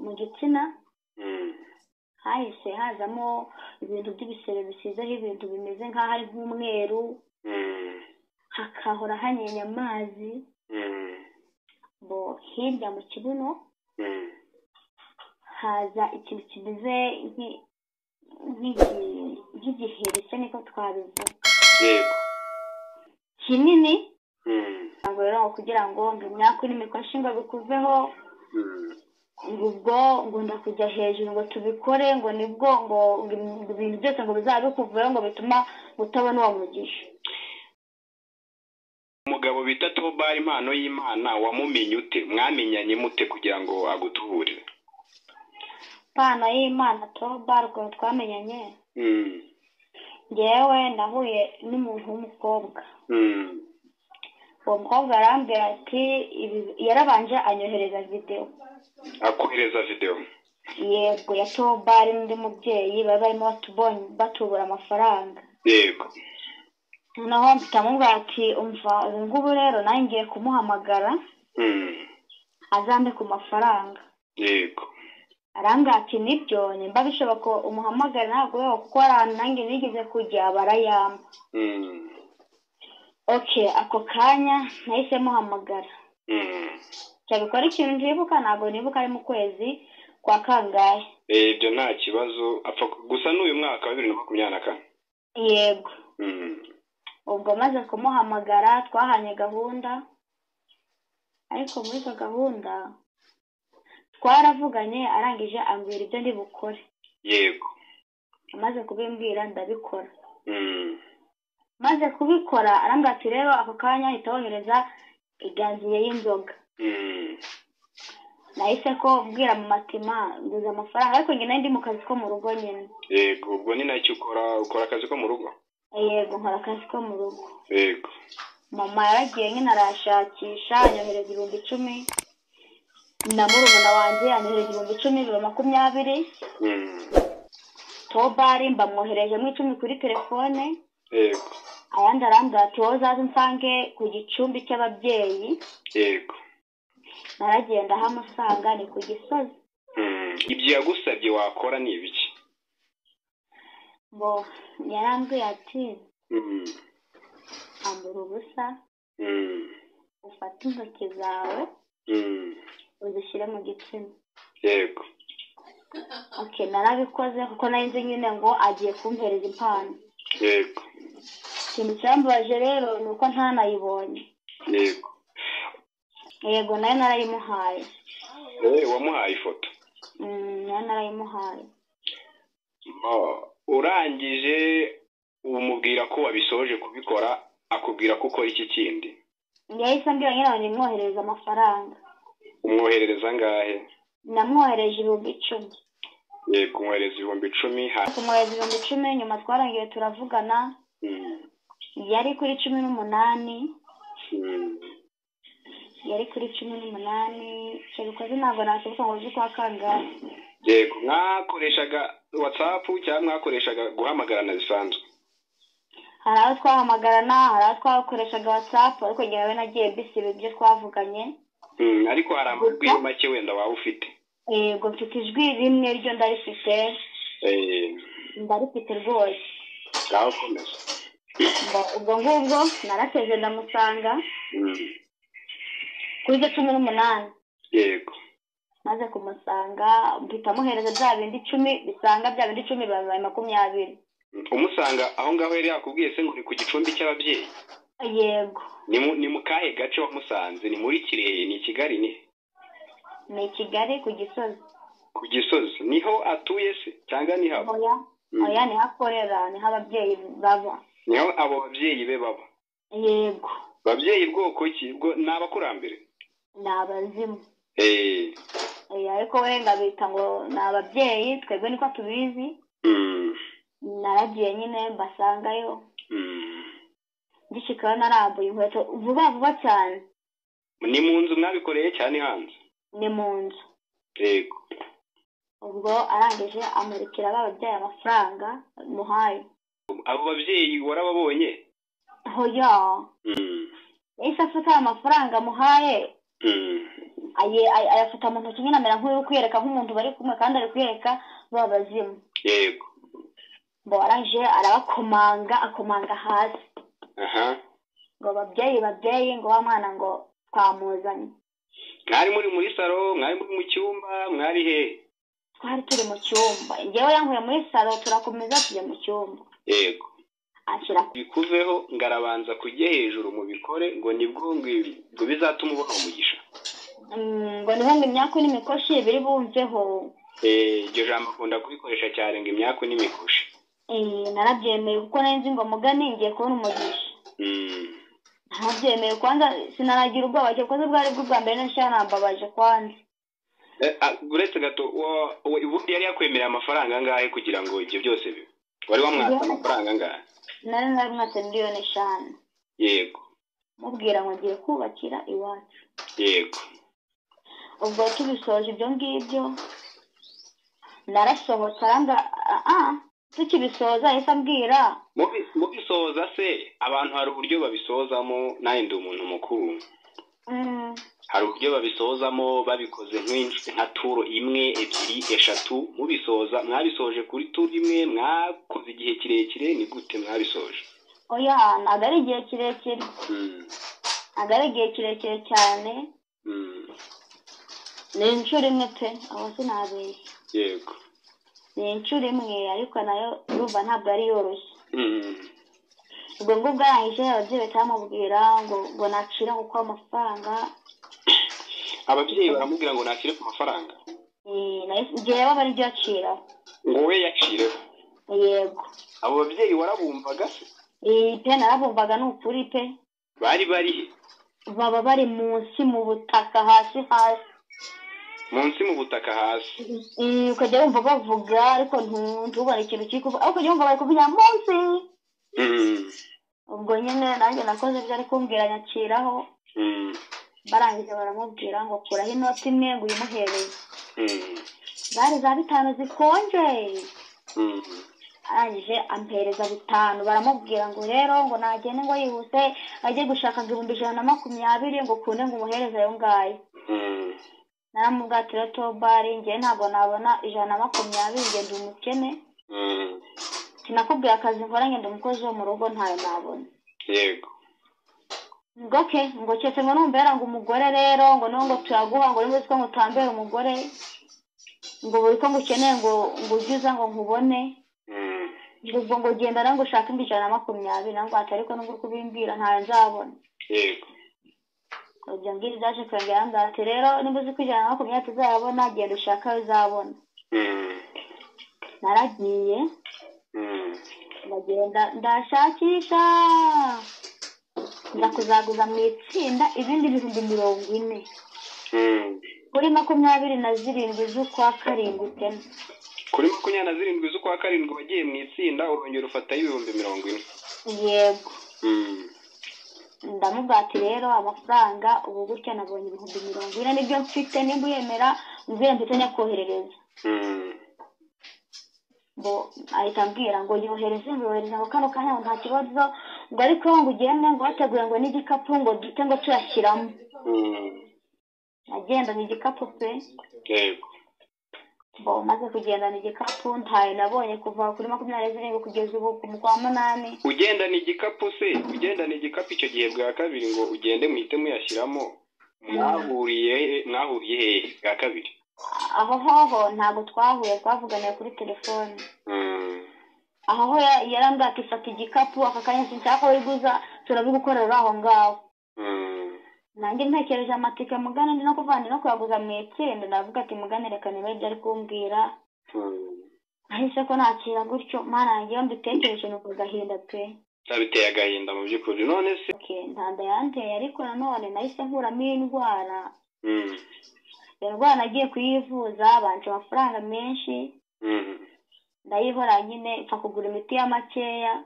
Mu gitsina hahise hazamo ibintu by'ibisebe bisizeho ibintu bimeze nk'aho ari nk'umweru, hakahora hanyenya amazi. Bo hirya mu kibuno haza ikintu kimeze nk'igiheri se niko twabivuga, kinini. Ngo rero kugira ngo imyaku n'imikoshi ngo bikuveho, ngo ubwo ngo ndakujya hejuru ngo tubikore, ngo nibwo ngo ibintu byose ngo bizaba bikuveho, ngo bituma utabona uwo mugisha. Umugabo bita Tobari impano y'Imana wamumenye ute? Mwamenyanye mute kugira ngo agutuburire? Impano y'Imana Tobari ukuntu twamenyanye, ngewe nahuye n'umuntu w'umukobwa. Uwo mukobwa arambwira ati yarabanje anyohereza video. Akohereza video? Yego, ya Tobari n'undi mubyeyi bari barimo batubura amafaranga. Yego. Noneho mpita ati umva ubu ngubu rero nanjye ngiye kumuhamagara azambe ku mafaranga. Yego. Arambwira ati nibyo nimba bishoboka umuhamagara ntabwo kuko hari ahantu nanjye nigeze kujya barayampa. Okay, ako kanya nahise muhamagara. Cyabikora ikintu ntibuka, ntabwo nibuka ari mu kwezi kwa kangahe. Ibyo nta kibazo, apfa gusa n'uyu mwaka wa 2024. Yego. Ubwo maze kumuhamagara twahanye gahunda, ariko muri izo gahunda twaravuganye, arangije ambwira ibyo ndi bukore. Yego. Amaze kubimbwira ndabikora. Maze kubikora arambwira ati rero ako kanya ahita wohereza iganziye y'inzoga. Nahise ko mbwira mu matima nguza amafaranga, ariko njye nari ndi mu kazi ko mu rugo nyine. Yego, ubwo ni nacyo ukora akazi ko mu rugo? Yego, nkora akazi ko mu rugo. Yego. Mama yaragiye nyine arashakisha, anyohereza 10,000, na murumuna wanjye anyohereza 10,000, 20,000. Tobari mbamwoherejemo 10 kuri telefone. Yego. Ayandi arambwira ati wowe uzaze unsange ku gicumbi cy'ababyeyi. Yego. Naragenda ahamusanga ni ku Gisozi. Ibyo yagusabye wakora ni ibiki? Bo yarambwiye ati ambura ubusa, ufate intoki zawe uzishyire mu gitsina. Yego. Okay, narabikoze kuko nari nzi nyine ngo agiye kumpereza impano. Yego. Ikintu cyambabaje rero ni uko ntanayibonye. Yego. Yego, nayo narayimuhaye. Wamuhaye ifoto? Nayo narayimuhaye. Urangije umubwira ko wabisoje kubikora, akubwira ko ukora iki kindi? Yahise ambwira nyine ngo nimwoherereze amafaranga. Umwoherereza angahe? Namwohereje 10,000. Yego, umwohereza 10,000. Kumwohereza 10,000, nyuma twarangiye turavugana. Yari kuri 18. Yari kuri 18. Cyabikoze ntabwo nakibuka ngo uzi kwa kangahe. Yego, mwakoreshaga WhatsApp cyangwa mwakoreshaga guhamagarana bisanzwe? Hari aho twahamagarana, hari aho twakoreshaga WhatsApp, ariko njyewe nagiye mbisiba ibyo twavuganye. Ariko hari amajwi make wenda waba ufite? Yego, mfite ijwi rimwe ryo ndarifite. Ndarifite rwose. Ngaho komeza. Ubwo ngubwo narateze ndamusanga kuri 18. Yego. Maze kumusanga mpita muhereza bya bindi 10 bisanga bya bindi 10 bibaye 20. Umusanga aho ngaho yari yakubwiye se ngo ni ku gicumbi cy'ababyeyi? Yego. Ni mu kahe gace wamusanze? Ni muri Kirehe, ni Kigali, ni? Ni Kigali ku Gisozi. Ku Gisozi niho atuye se cyangwa ni habo? Oya, oya niho akorera, niho ababyeyi baba. Niho abo babyeyi be baba? Yego. Babyeyi bwoko ki? Bwo ni abakurambere? Ni abazimu. Ariko we ngabita ngo ni ababyeyi, twebwe niko tubizi. Naragiye nyine mbasangayo. Ngishikayo narambuye inkweto vuba vuba cyane. Ni mu nzu mwabikoreye cyane hanze? Ni mu nzu. Yego. Ubwo arangije amurikira bababyeyi amafaranga muhaye. Abo babyeyi warababonye? Oya. Yahise afata amafaranga muhaye. Ayafata mu ntoki nyine amera nk'uri kwiyereka nk'umuntu bari kumwe kandi ari kwiyereka ba bazimu. Yego. Ngo arangije arabakomanga, akomanga hasi. Ngo babyeyi ngo wa mwana ngo twamuzanye. Mwari muri muri salo, mwari muri mu cyumba, mwari he? Twari turi mu cyumba. Njyewe yankuye muri salo turakomeza tujya mu cyumba. Yego. Anshyira bikuveho ngarabanza kujye hejuru mu bikore ngo nibwo ngo bizatuma ubona umugisha. Ngo niho ngo imyaku n'imikoshi biri bumveho. Iryo jambo akunda kubikoresha cyane ngo imyaku n'imikoshi. Narabyemeye kuko nari nzi ngo mugani ngiye kubona umugisha. Narabyemeye kwanza sinaragira ubwoba kuko bwari bwo bwa mbere nashyanambabaje kwanza. Uretse gato ubundi yari yakwemerera amafaranga angahe kugira ngo ibyo byose bibe? Wari wamwatse amafaranga angahe? Nari narimwatse 5,000,000. Yego. Mubwira ngo ngiye kubakira iwacu. Yego. Ubwo tubisoje ibyo ngibyo narasohotse aranga tukibisoza yahise ambwira. Mubisoza se abantu hari uburyo babisozamo, nawe ndi umuntu mukuru. Hari uburyo babisozamo babikoze nka turo 1, 2, 3, mubisoza mwabisoje kuri turo imwe, mwakoze igihe kirekire, ni gute mwabisoje? Oya, ntabwo ari igihe kirekire. Ntabwo ari igihe kirekire cyane. Ni inshuro imwe pe, aho sinabeshya. Yego. Ni inshuro imwe ariko nayo urumva ntabwo ari yoroshye. Ubwo ngubwo arangije ababyeyi batamubwira ngo nacira kuko amafaranga. Ababyeyi baramubwira ngo nacire ku mafaranga? Njyewe bari byo acira. Ngo we yacireho? Yego. Abo babyeyi warabumvaga se? Pe narabumvaga ni ukuri pe. Bari bari he? Baba bari munsi mu butaka hasi hasi. Munsi mu butaka hasi. Ukajya wumva bavuga ariko ntubone ikintu kiri kuvuga, ariko ukajya wumva bari kuvuga munsi. Ubwo nyine nanjye nakoze ibyo ari kumbwira nyakiraho. Barangije baramubwira ngo kuraho inoti imwe ngo uyimuhereze. Zari za 5 zikonje. Arangije ampereza 5, baramubwira ngo rero ngo nagende ngo yihuse ajye gushaka 120,000 ngo kunde ngo umuhereze ayo ngayo. Naramubwira ati rero tobari njye ntabwo nabona 120, njye ndi umukene. Sinakubwiye akazi nkora, ngenda umukozi wo mu rugo ntayo nabona. Yego. Ngo ke ngo cyetse ngo numbera ngo umugore rero ngo niho ngo tuyaguha ngo niba uziko ngo utambere umugore ngo buri ko ngo ukeneye ngo ujye uza ngo nkubone. Ubwo ngo genda rero ngo ushake indi 120, nangwa ati ariko nubwo uri kubimbwira ntayo nzabona. Yego. Ibyo ngibyo byaje kurengera arambwira ati rero niba uzi ko 120 tuzayabona genda ushake ayo uzabona. Naragiye. Ndagenda ndashakisha ndakuzaguza mu itsinda ibindi 40,000 kuri 27 z'ukwa 7 tena. Kuri 27 z'ukwa 7 wagiye mu itsinda urongera ufatayo 40,000. Yego. Ndamubwira ati rero amafaranga ubu gutya nabonye 40,000 nibyo mfite, nimba uyemera umbwire mfite nyakoherereza. Ngo ahita ambwira ngo yohereze, ngo yohereze ngo kano kanya ngo nta kibazo, ngo ariko ngo ugende ngo wateguye ngo n'igikapu ngo duhite ngo tuyashyiramo. Nagendanye igikapu pe. Yego. Ngo maze kugendana igikapu ntayo nabonye kuva kuri 27 kugeza ubu ku kwa 8. Ugendana igikapu se? Ugendana igikapu icyo gihe bwa kabiri ngo ugende muhite muyashyiramo, mwahuriye hehe bwa kabiri? Aho hoho ntabwo twahuye, twavuganiye kuri telefone. Aho ho yarambwira ati fata igikapu aka kanya sinshaka wiguza turabigukorera aho ngaho. Nanjye ntekereje amatike mugane ndi no kuvana no kuyaguza mu itsinda, ndavuga ati mugane reka niba ibyo ari kumbwira. Nahise ko nakira gutyo, mana yanjye iyo mbitekereje nuko agahinda pe. Biteye agahinda mu by'ukuri. None se nta nda yanteye, ariko nanone nahise nkuramo indwara. Iyo ndwara nagiye kuyivuza banca amafaranga menshi. Ndayihora nyine mpfa kugura imiti ya makeya.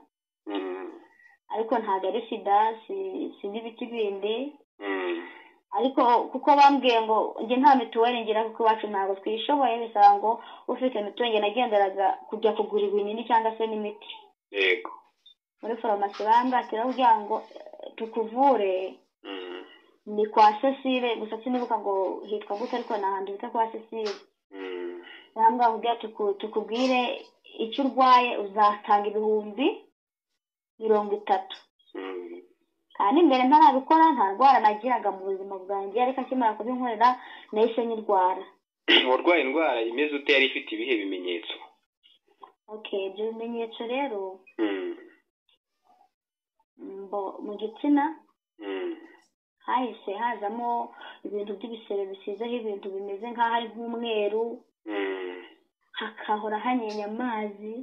Ariko ntabwo ari sida, si n'ibiti bindi. Ariko kuko bambwiye ngo njye nta mituweli ngira kuko iwacu ntabwo twishoboye, bisaba ngo ufite mituweli nagenderaga kujya kugura ibinini cyangwa se n'imiti. Yego. Muri farumasi bambwira ati rero kugira ngo tukuvure Ni kwa Cecile, gusa sinibuka ngo hitwa gute, ariko ni ahantu bita kwa Cecile. Yarambwira ngo tukubwire icyo urwaye uzatanga 30,000. Kandi mbere ntarabikora nta ndwara nagiraga mu buzima bwanjye, ariko akimara kubinkorera nahise nyirwara. Warwaye indwara imeze ute? Yari ifite ibihe bimenyetso? Okay, ibyo bimenyetso rero mu gitsina hahise hazamo ibintu by'ibisebe bisizeho ibintu bimeze nk'aho ari nk'umweru, hakahora hanyenya amazi.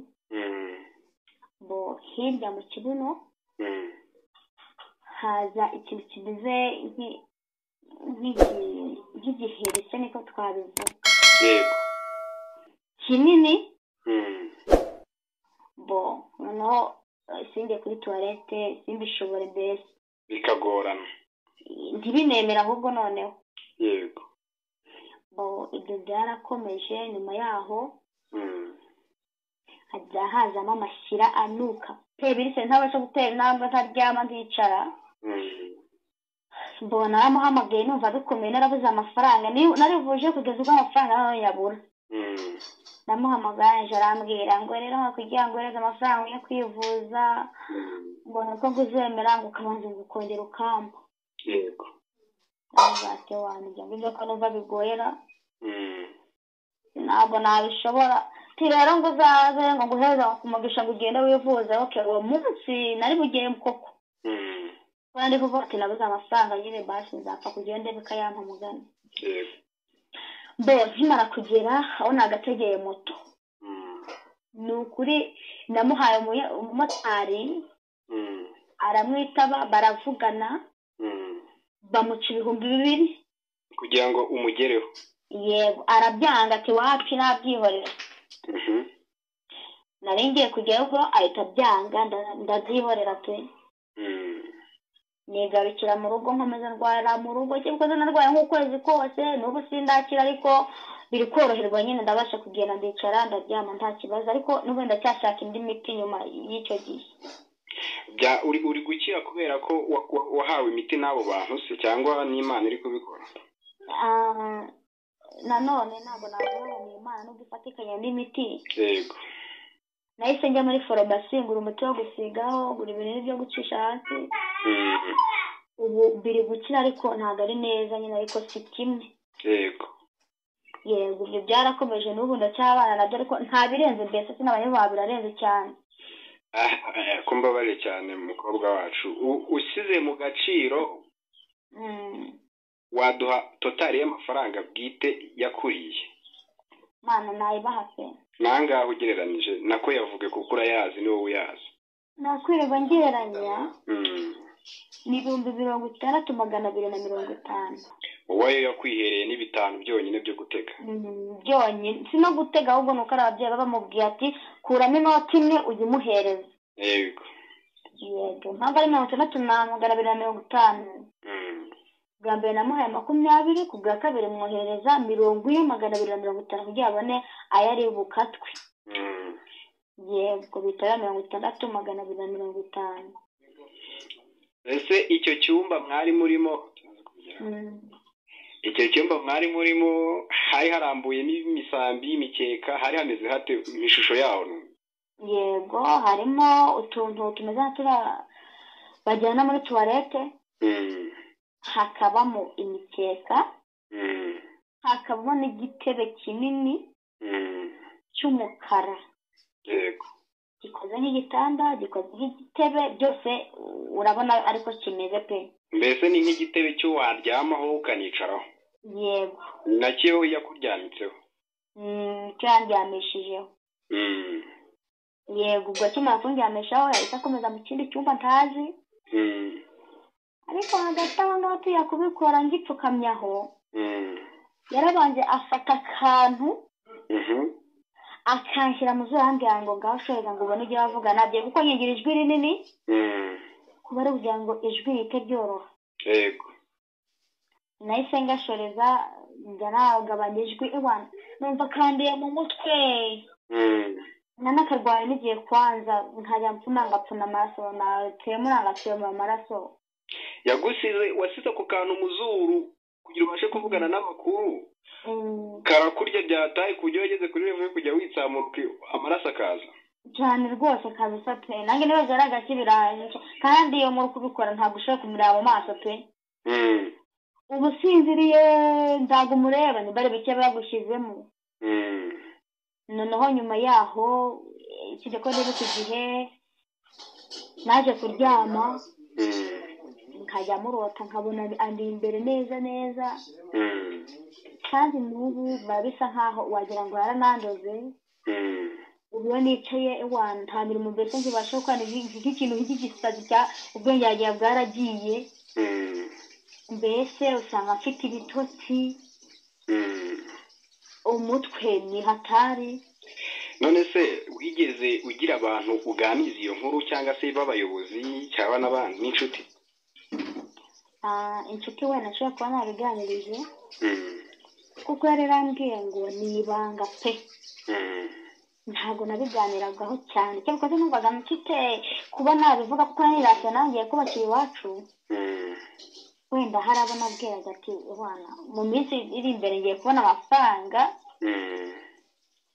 Hirya mu kibuno haza ikintu kimeze nk'igiheri se niko twabivuga, kinini. Noneho sinjye kuri tuwarete simbishobore mbese bikagorana, ntibinemera ahubwo noneho. Yego. Ibyo byarakomeje. Nyuma yaho hajya hazamo amashyira anuka pe, birise ntabasha gutera intambwe, ntaryama nticara. Mbona naramuhamagaye numva bikomeye, narabuze amafaranga, narivuje kugeza ubwo amafaranga nayo yabura. Ndamuhamagaye arambwira ngo rero kugira ngo uhereze amafaranga yo kwivuza, ngo nuko ngo uzemera ngo ukabanza ngo ukongera ukampa. Yego. Ibyo ngibyo ko numva bigoyera, ntabwo nabishobora. Rero ngo uzaze ngo nguhereze kumugisha ngo ugende wivuze. Okay, uwo munsi nari bugiye koko, ndi kuvuga ati nabuze amafaranga nyine, basi nzapfa kugenda bikayampa mugani. Nkimara kugera aho nagategeye moto, ni ukuri namuhaye umumotari aramwitaba, baravugana, bamuca 2000 kugira ngo umugereho. Yego, arabyanga ati wapi nabyihorera. Nari ngiye kugeraho ubwo ahita abyanga, ndabyihorera pe. Nigarukira mu rugo, nkomeza ndwara mu rugo, cyangwa narwaye nk'ukwezi kose, n'ubu sindakira, ariko biri koroherwa nyine, ndabasha kugenda ndicara ndaryama nta kibazo, ariko n'ubu ndacyashaka indi miti nyuma y'icyo gihe. Uri gukira kubera ko wahawe imiti n'abo bantu se, cyangwa n'Imana iri kubikora? Nanone ntabwo navuga ni Imana nubwo ifatikanya n'imiti. Yego. Nahise njya muri farumasi ngura umuti wo gusigaho, ngura ibinini byo gucisha hasi. Ubu biri gukira ariko ntabwo ari neza nyine, ariko si kimwe. Yego. Yego, ibyo byarakomeje n'ubu ndacyabana nabyo, ariko nta birenze mbese, sinabanye birarenze cyane. Ko mbabaje cyane umukobwa wacu. Usize mu gaciro, waduha totari y'amafaranga bwite yakuriye? Mana nayibaha pe. Nangaho ugereranije nako yavuge kuko urayazi, ni wowe uyazi. Nakwirirwa ngereranya ni 60,250. Wowe yakwihereye ni 5 byonyine byo gutega? Byonyine si no gutega, ahubwo nuko ari ababyeyi bamubwiye ati kuramo inoti imwe ujye umuhereza. Yego. Yego, impamvu ari 60,250. Bwa mbere namuhaye 20, ku bwa kabiri mwohereza 40,250 kugira abone ayo ari bukatwe. Yego, bitaba 60,250. Ese icyo cyumba mwari murimo, icyo cyumba mwari murimo hari harambuyemo imisambi, imikeka, hari hameze hate ishusho yaho? Yego, harimo utuntu tumeze nka turiya bajyana muri tuwarete, hakabamo imikeka, hakabamo n'igitebe kinini cy'umukara. Yego. Gikoze nk'igitanda, gikoze nk'igitebe, byose urabona ariko kimeze pe. Mbese ni nk'igitebe cyo waryamaho ukanicaraho? Yego. Nacyo yakuryamitseho? Cyo yandyamishijeho. Yego, ubwo akimara kundyamishaho yahise akomeza mu kindi cyumba ntazi. Ariko hagati aho ngaho tuya kubikora ngipfukamye aho, yarabanje afata akantu akanshyira mu zuru, arambwira ngo ngaho shoheza ngo ubone ibyo bavuga nabyo, kuko nyigira ijwi rinini kuba ari kugira ngo ijwi rite ryoroha. Yego. Nahise ngashoreza njya nagabanya ijwi, ewana numva kandiye mu mutwe. Nanakarwaye n'igihe kwanza nkajya mpfuna ngapfuna amaraso, natemura ngatemura amaraso. Yagusize, wasize ako kantu mu zuru kugira ubashe kuvugana n'abakuru, karakurya byataye ku buryo wageze kuri level yo kujya witsamuka amaraso akaza cyane rwose kabisa pe. Nanjye niba byari agaki biraje, kandi iyo muri kubikora ntabwo ushobora kumureba mu maso pe. Uba usinziriye, ntabwo umureba, niba ari bike bagushyizemo. Noneho nyuma yaho kijya ko rero ku gihe naje kuryama, nkajya murota nkabona andi imbere neza neza, kandi n'ubu biba bisa nkaho wagira ngo yaranandoze. Ubu iyo nicaye nta mirimo mbese nkibasha gukora, nk'ikintu nk'igisazi cya ubwenge yagiye bwaragiye. Mbese usanga mfite ibitotsi, umutwe ni hatari. None se wigeze ugira abantu uganiza iyo nkuru, cyangwa se b'abayobozi cyangwa n'abandi n'inshuti? Inshuti wenda nshobora kuba nabiganirije, kuko yari yarambwiye ngo ni ibanga pe. Ntabwo nabiganiragaho cyane, cyangwa se numvaga mfite kuba nabivuga, kuko nirasiye nangiye kubakira iwacu. Wenda hari abo nabwiraga ati bana mu minsi iri imbere ngiye kubona amafaranga,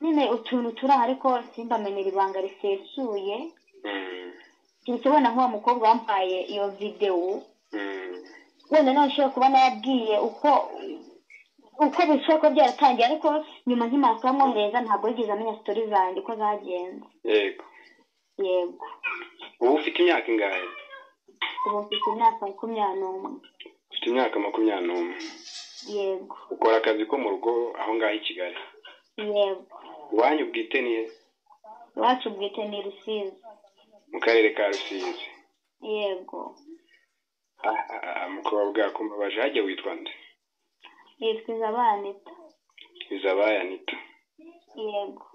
nyine utuntu turi aho, ariko simbamenera ibanga risesuye. Keretse wenda nk'uwo mukobwa wampaye iyo videwo, wenda nawe nshobora kuba nababwiye uko bishobora kuba byaratangiye, ariko nyuma nkimara kubamwohereza ntabwo yigeze amenya sitori zanjye uko zagenze. Yego. Yego. Ubu ufite imyaka ingahe? Ubu mfite imyaka 21. Ufite imyaka 21? Yego. Ukora akazi ko mu rugo aho ngaho i Kigali? Yego. Iwanyu bwite ni he? Iwacu bwite ni Rusizi. Mu karere ka Rusizi? Yego. Mukobwa kumbabaje, hajya witwa nde? Yitwa Izabaye Anita. Izabaye Anita. Yego.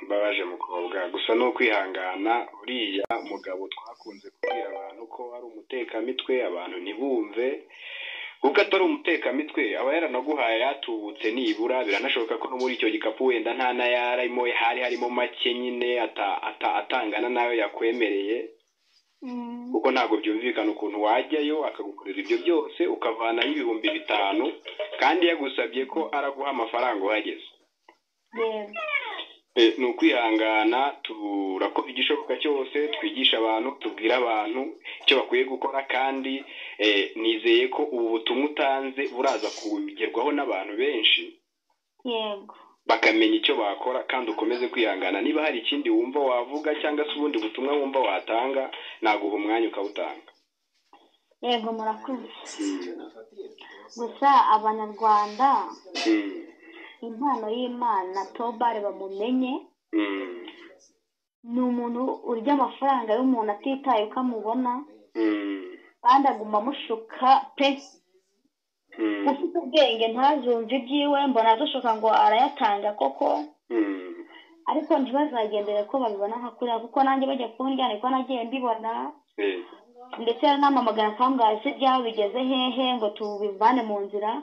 Mbabaje mukobwa, gusa ni ukwihangana. Uriya mugabo twakunze kubwira abantu ko ari umutekamitwe, abantu ntibumve, kuko atari umutekamitwe aba yaranaguhaye yatubutse nibura. Biranashoboka ko no muri icyo gikapu wenda nta n'ayarimo, hari harimo make nyine atangana nayo yakwemereye, kuko ntabwo byumvikana ukuntu wajyayo akagukorera ibyo byose ukavanayo 5000 kandi yagusabye ko araguha amafaranga uhageze. Ni ukwihangana, turakora igishoboka cyose, twigisha abantu, tubwira abantu icyo bakwiye gukora, kandi nizeye ko ubu butumwa utanze buraza kugerwaho n'abantu benshi. Yego. Bakamenya icyo bakora, kandi ukomeze kwihangana. Niba hari ikindi wumva wavuga cyangwa se ubundi butumwa wumva watanga, naguha umwanya ukawutanga. Yego, murakoze. Gusa abanyarwanda impano y'Imana Tobari bamumenye, ni umuntu urya amafaranga y'umuntu atitaye uko amubona, kandi aguma amushuka pe. Ufite ubwenge ntazumve ibyiwe, mbona adushuka ngo arayatanga koko, ariko ntibazagendere ko babibona nka kuriya, kuko nanjye bajya kundya niko nagiye mbibona. Ndetse yaranamamagara akambwira ese byaba bigeze hehe ngo tubivane mu nzira.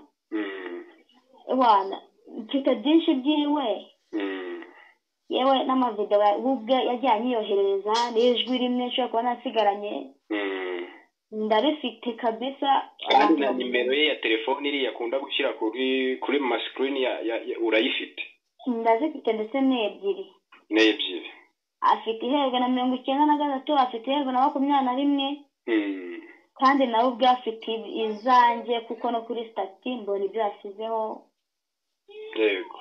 Mfite byinshi byiwe, yewe n'amavidewo ubwe yagiye anyiyoherereza n'ijwi rimwe nshobora kuba nasigaranye, ndabifite kabisa. Kandi na nimero ye ya telefone iriya akunda gushyira kuri masikirini urayifite? Ndazifite, ndetse ni ebyiri. Ni ebyiri. Afite iherwa na 93, afite iherwa na 21, kandi nawe ubwe afite izanjye, kuko no kuri sitati mbona ibyo yashyizeho. Yego.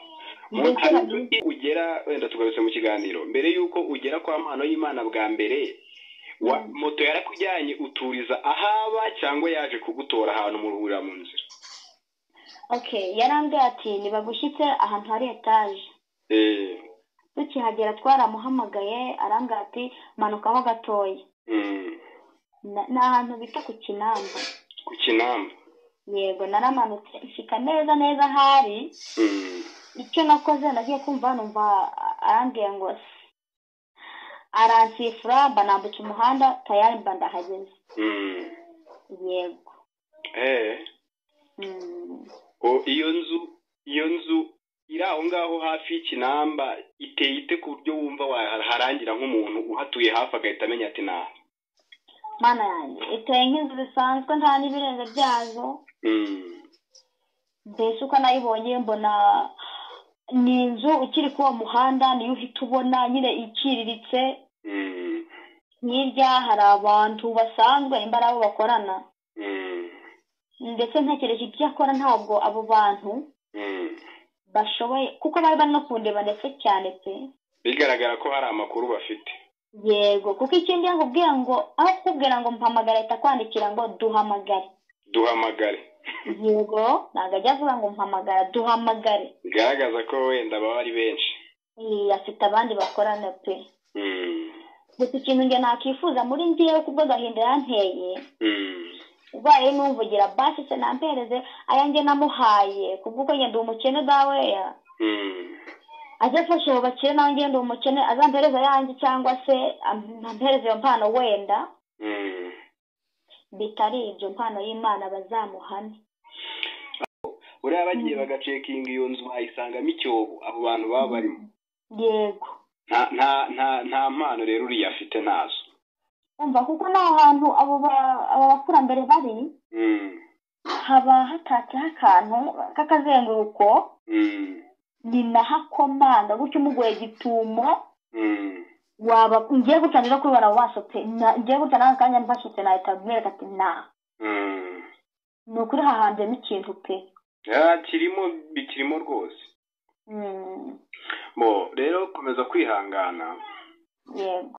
Ugera wenda tugarutse mu kiganiro, mbere y'uko ugera kwa Mpano y'Imana bwa mbere, moto yarakujyanye uturiza ahaba cyangwa yaje kugutora ahantu muruhurira mu nzira? Okay, yarambwiye ati nibagushyitse ahantu hari etaje. Tukihagera twaramuhamagaye, arambwira ati manukaho gatoya. Ni ahantu bita ku Kinamba. Ku Kinamba. Yego, naramanutse nshyika neza neza ahari. Icyo nakoze nagiye kumva numva arambwiye ngo aransifura, mba nambutse umuhanda tayari mba ndahageze. Yego. Iyo nzu iri aho ngaho hafi y'Ikinamba iteye ite ku buryo wumva waharangira nk'umuntu uhatuye hafi agahita amenya ati naha? Mana yanjye, iteye nk'inzu bisanzwe, nta n'ibirenze byazo. Mbese uko nayibonye, mbona ni inzu ukiri kuri uwo muhanda niyo uhita ubona nyine iciriritse. Hirya hari abantu basanzwe, nimba ari abo bakorana. Ndetse ntekereje ibyo akora, ntabwo abo bantu bashoboye, kuko bari bari no kundeba ndetse cyane pe. Bigaragara ko hari amakuru bafite. Yego, kuko ikindi yakubwira ngo, aho kukubwira ngo mpamagare, ahita kwandikira ngo duhamagare. Duhamagare. Yego, ntabwo ajya avuga ngo mpamagara, duhamagare. Bigaragaza ko wenda baba ari benshi. Afite abandi bakorana pe. Gusa ikintu njye nakifuza muri njyewe, kubwo agahinda yanteye, ubaye numvugira basi se nampereze ayanjye namuhaye, kubw'uko njye ndi umukene daweya. Ajya afasha abo bakire, nawe njye ndi umukene, azampereze ayanjye cyangwa se ampereze iyo mpano wenda. Bitari ibyo, mpano y'Imana bazamuhane. Buriya bagiye bagacekinga iyo nzu, bayisangamo icyobo abo bantu baba barimo. Yego. Nta mpano rero uriya afite, ntazo. Umva, kuko n'aho hantu abo bakurambere bari, haba hatatseho akantu k'akazenguruko, ni naho akomanga gutyo umugoye gitumo. Waba ngiye gutya no kubibona mu maso pe, ngiye gutya n'aka kanya mbashyitse nahita mwereka ati na ni ukuri hahanzemo ikintu pe. Kirimo, bikirimo rwose. Bo rero komeza kwihangana. Yego.